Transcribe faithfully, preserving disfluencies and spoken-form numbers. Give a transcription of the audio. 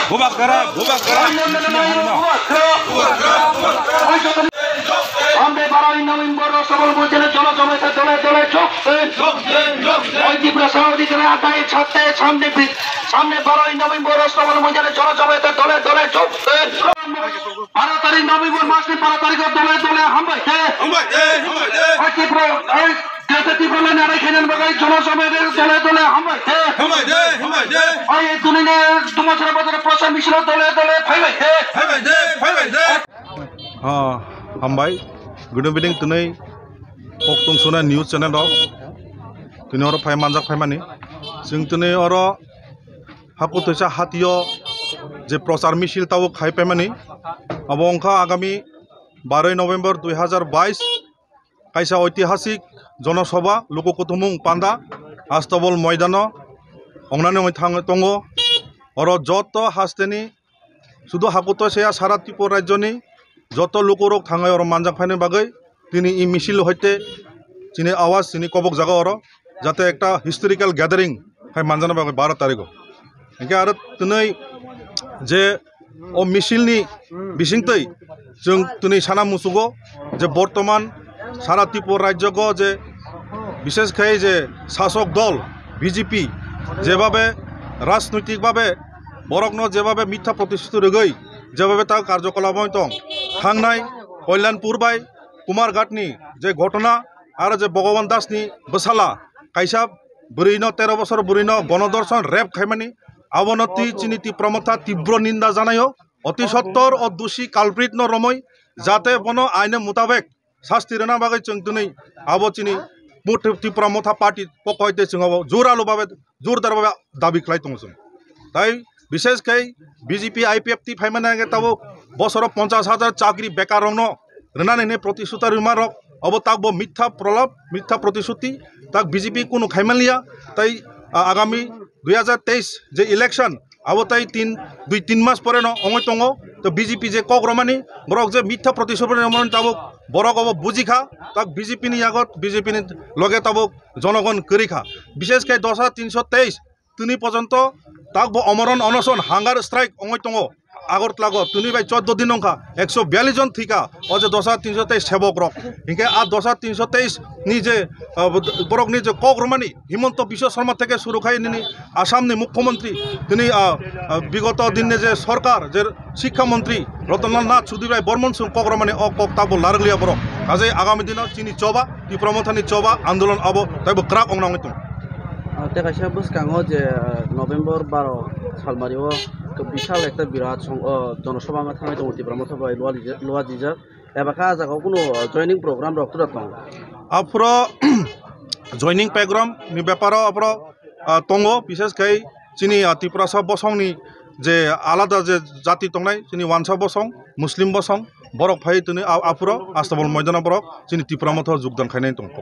Bubagra, bubagra. সামনে বারোই নভেম্বর রাস্তাবল ময়দানে জনসভাতে দলে দলে যোগ দিন। ওই ত্রিপুরা অধিকারের আদায়ে ছাড়তে সামনে বি-, সামনে বারোই নভেম্বর রাস্তাবল ময়দানে জনসভাতে দলে দলে যোগ দিন। বারো তারিখ নভেম্বর মাসনি বারো তারিখ দলে দলে হামবাই দে। হামবাই দে, হামবাই দে। ওই ত্রিপুরা, ওই দেশে ত্রিপুরা নারাই খেলেন বাগাই জনসভাতে দলে দলে হামবাই দে। হামবাই দে, হামবাই দে। ওই এই দুনিনে তোমার বাজারে প্রচার মিছিল দলে দলে ফাইবাই দে। ফাইবাই দে, ফাইবাই দে। Ah, hambai. Good evening, twnwi Koktungsona news channel rok. Tini oro phai manjak phaimani. Chwng tini oro Hakutuisa hatio je prochar misil tabuk khai paimani. Abo wngkha agami baroi November dui hazar bais kaisa oitihasik jonosabha luku kuthumung panda Astabol moidano ongnani wngwi thang tongo. Oro joto hasteni sudu Hakutuisa ya sara Tripura rajyoni joto lukurok thangwi oro manjak phaini bagwi tini i misil hoite chini awaz chini kobok jaga oro jate ekta historical gathering hai manjana bagwi baro tarigo. Hingke aro tini je o misilni bisingtwi chwng tini sana musugo je bortoman sara Tripura rajyogo je bishesh khai je sasok dol B J P jebabe rajnoitik babe borokno jebabe mitha protishruti rwgwi jebabe ta karjokolap wng tong thangnai Kalyanpur bai Kumarghatni je ghotona aro je Bhagavan Dasni bwsala kaisa bwrwino tero bosor bwrwino gonodorshon rape khaimani abono twi chini Tipra Motha tibro ninda janaio. Oti sottor o dusi culprit no romoi jate bono aine mutabek sasti rwna bagwi chwng twnwi abo chini Mut-, Tipra Motha Party pokho hoite chwng abo juralu babe jurdar babe dabi khlai tongo chwng. Tai bishesh khai B J P I P F T phaimani age tabuk bosoro ponchash hajar chakri bekar rokno rwnani hinwi protisuta rwma rok abo takbo mitha prolap mitha protishuti tak B J P kunu khaimanliya tai, ah, agami dui hajar teis je election abo tai tin dui tin mas pore no ongoi tongo to B J P je kok romani borok je mitha protishuti romani tabuk borok abo bujikha tak B J P ni yago B J P ni loge tabuk jonogon kwrwi kha bishesh khai dosa tinso teis tini porjonto takbo omoron onoson hunger strike ongoi tongo Agartala go tini bai choddo din ongkha ekso biyallis jon thika o je dosa tinso teis sebok rok hinkhe a dosa tinso teis ni je ah, borok ni je kok romani Himanta Biswa Sarma theke suru khai nini Assam ni mukhyamantri tini ah, ah, bigoto din ni je sorkar je Shikkha Mantri Ratan Lal Nath Sudhir Rai Barman song kok romani o kok tabuk larwkliya borok. Hajai agami dino chini choba, Tipra Mothani choba andolon abo taibo kwrak ongna wngwi tongo. Ah, tei kaisa bwskango je, ah, November baro salmario bishal ekta birat song, oh, jonosabha wngna thangwi tongo Tipra Motha bai Luwa Jija-, Luwa Jijak. Eba kha ah jagao kunu joining program rok tura tongo. Aphuru joining program ni beparo aphuru ah, tongo, bishesh khai chini, ah, Tiprasa bosongni je alada je jati tongnai, chini Wansa bosong, Muslim bosong, borok phai tini a-, aphuro Astabol moidano borok chini Tipra Motha jogdan khainai tongkho.